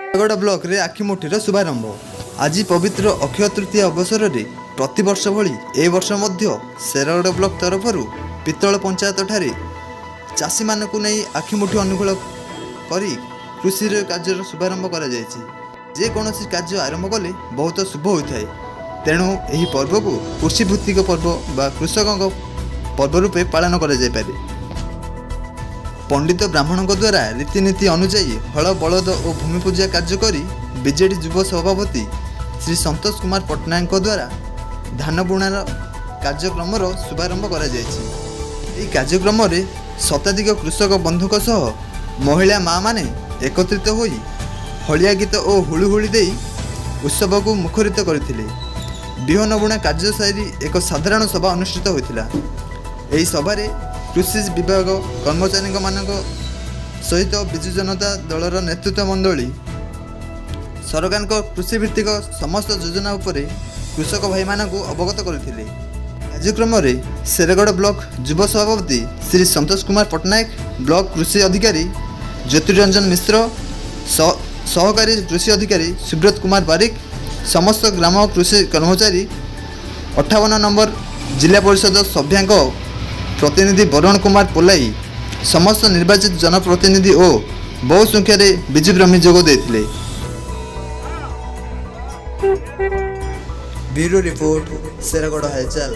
ଶେରଗଡ଼ ବ୍ଲକରେ ଆଖିମୁଠିର ଶୁଭାରମ୍ଭ। ଆଜି ପବିତ୍ର ଅକ୍ଷୟ ତୃତୀୟା ଅବସରରେ ପ୍ରତିବର୍ଷ ଭଳି ଏ ବର୍ଷ ମଧ୍ୟ ଶେରଗଡ଼ ବ୍ଲକ ତରଫରୁ ପିତ୍ତଳ ପଞ୍ଚାୟତଠାରେ ଚାଷୀମାନଙ୍କୁ ନେଇ ଆଖିମୁଠି ଅନୁକୂଳ କରି କୃଷିର କାର୍ଯ୍ୟର ଶୁଭାରମ୍ଭ କରାଯାଇଛି। ଯେକୌଣସି କାର୍ଯ୍ୟ ଆରମ୍ଭ କଲେ ବହୁତ ଶୁଭ ହୋଇଥାଏ। ତେଣୁ ଏହି ପର୍ବକୁ କୃଷିଭିତ୍ତିକ ପର୍ବ ବା କୃଷକଙ୍କ ପର୍ବ ରୂପେ ପାଳନ କରାଯାଇପାରେ। ପଣ୍ଡିତ ବ୍ରାହ୍ମଣଙ୍କ ଦ୍ୱାରା ରୀତିନୀତି ଅନୁଯାୟୀ ହଳ, ବଳଦ ଓ ଭୂମି ପୂଜା କାର୍ଯ୍ୟ କରି ବିଜେଡି ଯୁବ ସଭାପତି ଶ୍ରୀ ସନ୍ତୋଷ କୁମାର ପଟ୍ଟନାୟକଙ୍କ ଦ୍ୱାରା ଧାନ ବୁଣାର କାର୍ଯ୍ୟକ୍ରମର ଶୁଭାରମ୍ଭ କରାଯାଇଛି। ଏହି କାର୍ଯ୍ୟକ୍ରମରେ ଶତାଧିକ କୃଷକ ବନ୍ଧୁଙ୍କ ସହ ମହିଳା ମାଆମାନେ ଏକତ୍ରିତ ହୋଇ ହଳିଆ ଗୀତ ଓ ହୁଳୁହୁଳି ଦେଇ ଉତ୍ସବକୁ ମୁଖରିତ କରିଥିଲେ। ବିହନ ବୁଣା କାର୍ଯ୍ୟ ସାରି ଏକ ସାଧାରଣ ସଭା ଅନୁଷ୍ଠିତ ହୋଇଥିଲା। ଏହି ସଭାରେ କୃଷି ବିଭାଗ କର୍ମଚାରୀଙ୍କମାନଙ୍କ ସହିତ ବିଜୁ ଜନତା ଦଳର ନେତୃତ୍ୱ ମଣ୍ଡଳୀ ସରକାରଙ୍କ କୃଷିଭିତ୍ତିକ ସମସ୍ତ ଯୋଜନା ଉପରେ କୃଷକ ଭାଇମାନଙ୍କୁ ଅବଗତ କରିଥିଲେ। କାର୍ଯ୍ୟକ୍ରମରେ ଶେରଗଡ଼ ବ୍ଲକ ଯୁବ ସଭାପତି ଶ୍ରୀ ସନ୍ତୋଷ କୁମାର ପଟ୍ଟନାୟକ, ବ୍ଲକ କୃଷି ଅଧିକାରୀ ଜ୍ୟୋତିରଞ୍ଜନ ମିଶ୍ର, ସହକାରୀ କୃଷି ଅଧିକାରୀ ସୁବ୍ରତ କୁମାର ବାରିକ, ସମସ୍ତ ଗ୍ରାମ କୃଷି କର୍ମଚାରୀ, 58 ନମ୍ବର ଜିଲ୍ଲା ପରିଷଦ ସଭ୍ୟାଙ୍କ ପ୍ରତିନିଧି ବରୁଣ କୁମାର ପୋଲାଇ, ସମସ୍ତ ନିର୍ବାଚିତ ଜନପ୍ରତିନିଧି ଓ ବହୁ ସଂଖ୍ୟାରେ ବିଜୁପ୍ରେମୀ ଯୋଗ ଦେଇଥିଲେ। ବ୍ୟୁରୋ ରିପୋର୍ଟ, ଶେରଗଡ଼ ହାଲଚାଲ।